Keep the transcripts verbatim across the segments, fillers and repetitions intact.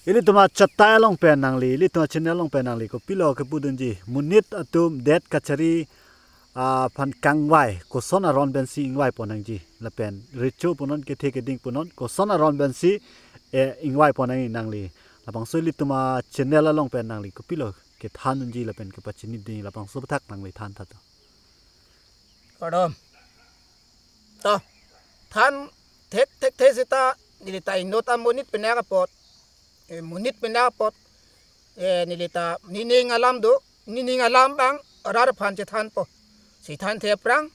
Ilitum achannel along pen nangli, ilitum achannel along pen nangli kopilo kepudunji? Monit atum det kachari aphan kangvai koson aron pensi ingvai pon nangji, lapen recho punon kethe keding punon koson aron pensi, eh, ingvai pon nangji nangli? Labangso ilitum achannel along pen nangli kopilo kethandunji lapen kepachinidunji, labangso aphuthak nangli than tha to. Kardom. To, than thekthekthe seta neli ta inut amonit penak apot, eh, monit penak apot, eh, neli ta nening alam do, nening alam abang rat aphan chethanpo. Si thanthe aphrang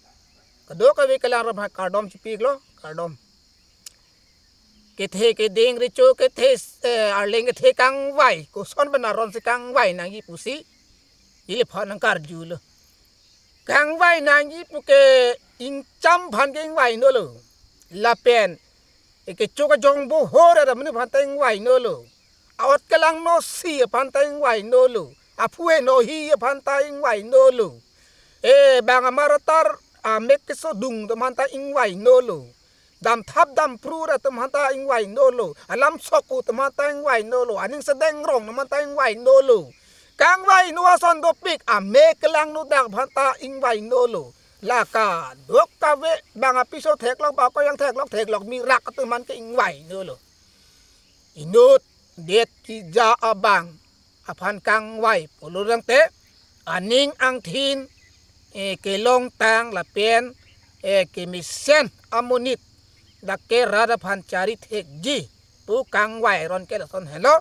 kadokave kelang rat aphan kardom chipiklo, kardom. Kethe keding, recho kethe, eh, arleng kethe kangvai koson pen aron si kangvai nangji pusi iliphan nangkarjulo. Kangvai nangji puke ingcham aphan ke ingvai nolo, lapen eke chok ajong bohor ada menu aphan ta ingvai nolo, aot kelang nosi aphan ta ingvai nolo, aphu heno hi aphan ta ingvai nolo, eh, bang amar atar amek kesodung atum aphan ta ingvai nolo, damthap damphru atum aphan ta ingvai nolo, alam sok atum aphan ta ingvai nolo, aning sedeng rong atum aphan ta ingvai nolo. Kangvai no ason dopik, amek kelang no dak aphan ta ingvai nolo. La kadokave bang apiso theklok, bang akoyang theklok, theklok mirak atum aphan ke ingvai nolo. Inut det keja abang aphan kangvai pulo tangte, aning angthin, eh, kelongtang lapen, eh, kemesen amonit dak ke rat aphan chari thekji pu kangvai aron ke lason helo.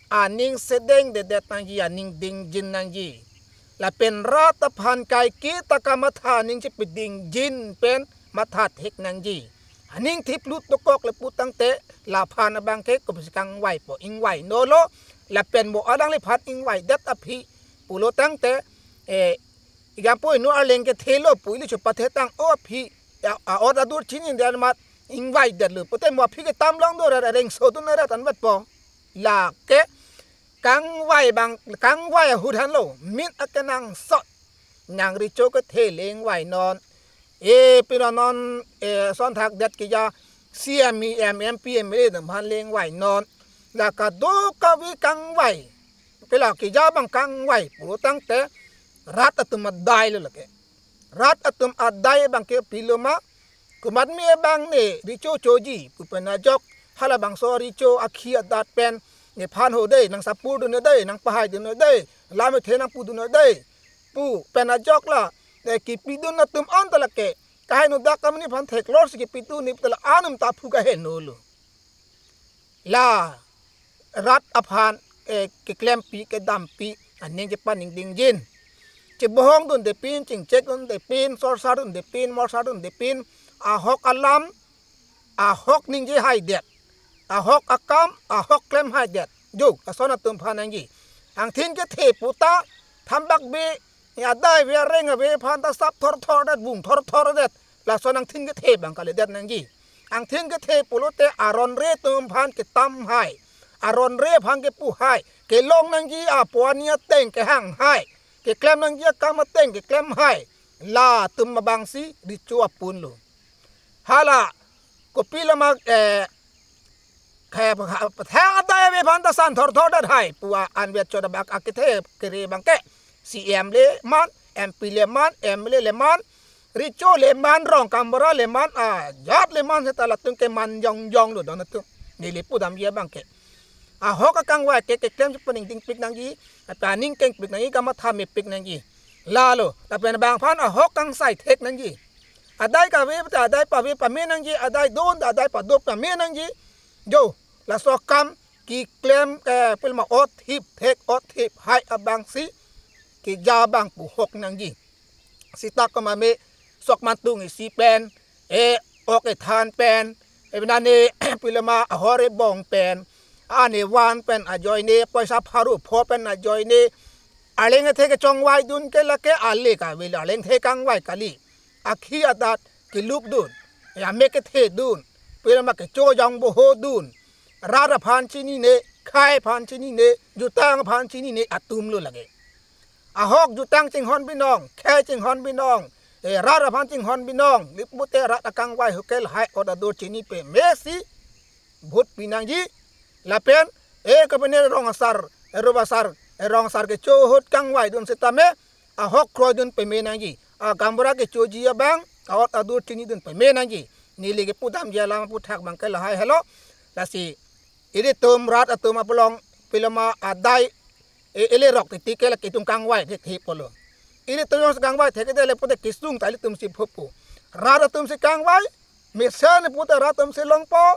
Aning sedengdedet nangji, aning dingjin nangji. Lapen rat aphan kaike ta kamatha aning chepedingjin pen matha thek nangji. Aning thiplut dokok le pu tangte laphan abang ke kopisi kangvaipo, ingvai nolo. Lapen mo alangliphan ingvaidet aphi pulo tangte, eh, igampo inut arleng kethelo pu ili chepathe tang-o aphi, a, aot adur chinine amat ingvaidetlo pute mo aphi ke tam long do, areng sodun arat anvetpo. Lake kangvai abang, kangvai ahut henlo, min akenangsot. Nang recho kethe le ingvainon, eh, pilo non, eh, ason thakdet keja C M, E M, M P, M L A atum aphan le ingvainon. La kadokave kangvai, pilo keja abang kangvai pulo tangte rat atum adai lo lake. Rat atum adai abang ke pilo ma, komatme abang ne recho choji pu pen ajok, halabangso recho akhi adat pen nephan ho dei, nang sapurdun dei, nang pahaidun dei, lam ethe nang pudun dei pu pen ajok la, eh, kepidun atum anta lake, kaheno dak amonit aphan theklor si kepidun ni pu ta la anum ta phu kaheno lo. La rat aphan, eh, keklempi kedampi aning chepaningdingjin. Chebohong dunde pin, chingchek dunde pin, sorsar dunde pin, morsar dunde pin, ahok alam, ahok ningje haidet, ahok akam, ahok klem haidet. Jo, ason atum aphan nangji. Angthin kethe puta, thambak be, ya adai ave areng ave aphan ta sap thorthordet, bung thorthordet. Lason angthin kethe abang kalidet nangji. Angthin kethe pulote aron re atum aphan ketam hai, aron re aphan kepu hai, kelong nangji apo ani ateng kehang hai, keklem nangji akam ateng keklem hai. Latum abangsi recho apun lo. Hala kopilo ma, eh, khe, pathang adai ave aphan ta san thorthordet hai pu anvet chot abang akethe kere abang ke C M le man, M P le man, M L A le man, recho le man, rong gaonbura le man, ajat le man, seta latum ke man jongjong lo don atum. Neli pudamji abang ke. Ahok akangvai ke keklem chepaningdingpik nangji, apaning kengpik nangji, kamatha mepik nangji. Lalo, lapen abang aphan ahok kangsai thek nangji. Adai kave, adai pave pame nangji, adai don, adai padop pame nangji. Jo, laso akam keklem, eh, pilma othip thek, othip hai abangsi keja abang pu hok nangji. Sita komatme sok mantung isi pen, eh, ok ethan pen, eh, nane pilma ahor ebong pen, ane van pen ajoine, poisa pharo pho pen ajoine, arleng ethe kechongvaidun ke lake ale kave, arleng ethe kangvai kali. Akhi adat kelukdun, eh, amek kethedun, pilma kecho jong bohodun, rat aphan chinine, khei aphan chinine, jutang aphan chinine atum lo lake. Ahok jutang chinghon binong, khei chinghon binong, eh, rat aphan chinghon binong, lipute rat akangvai hokel hai oda do chini pemesi vote pinangji, lapen, E kapene rong asar, e rup asar, e rong asar kecho ahut kangvai dun setame ahok kroi dun peme nangji. A gaonbura kechoji abang, a-ot adur chini dun peme nangji. Neli kepudamji alam aphuthak abangke lahai helo. Lasi ilitum rat atum apulong piloma adai e, ili rok titi ke lake itum kangvai thekthek pulo. Ilitum jongsi kangvai thekthek le pute kesung ta ilitum si phopo. Rat atum si kangvai, mesen pute rat atum si longpo.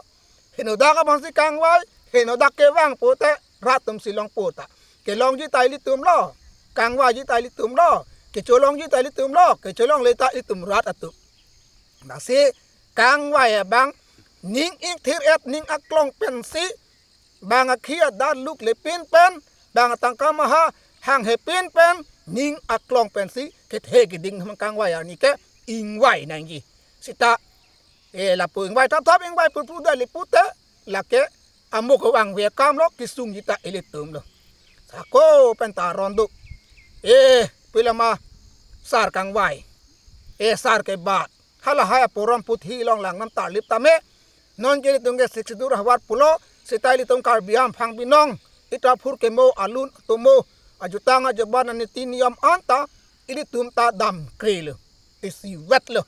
Henodak abang si kangvai, henodak kevang pute rat atum si longpo ta. Kelongji ta ilitum lo, kangvaiji ta ilitum lo, kecholongji ta ilitum lo, kecholongle ta ilitum rat atum. Lasi kangvai abang ning ingthir-et ning aklong pensi, bang akhi adat luk lepin pen, bang atangka maha hanghe pin pen, ning aklong pensi kethe keding mang kangvai arni ke ingvai nangji. Seta e lapu ingvai thapthap ingvai purpur dali pute lake amuk kevang ve akam lo, kesungji ta ilitum lo. Sako pen ta ron do. E piloma sar kangvai, e sar kebat, halahai aporom puthi along lang nam tarlip tame. Non ke ilitum ke Sixth Schedule havar pulo, seta ilitum Karbi Anglong Phang Binong, ita phur kemo alun tomo, ajutang ajaban aniti niyom anta ilitum ta damkre lo, isivet lo.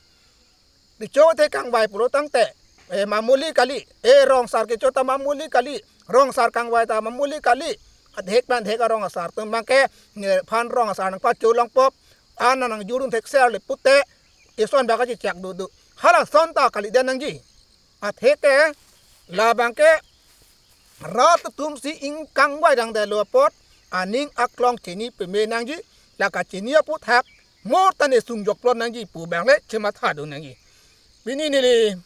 Kecho te kangvai pulo tangte, e mamuli kali, e rong asar kecho ta mamuli kali, rong asar kangvai ta mamuli kali. Adhek pen adhek arong asar atum abangke, nephan rong asar nangpacholongpo, an nangjur un thekser le pute, ison baka chichak dudu. Halason ta kalidet nangji. Atheke labangke rat atum si ing kangvai dangdetlo apot, aning aklong chini peme nangji, la kachini aphuthak mo ta ne sungjokplot nangji pu abang le chematha dun nangji. Pini neli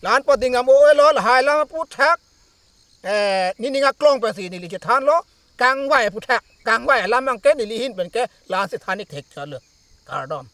la-an apot ding amo elo, lahai alam aphuthak, eh, nening aklong pensi neli chethanlo, kangvai aphuthak, kangvai alam abangke neli ahin penke la-an si than ik thekchotlo. Kardom.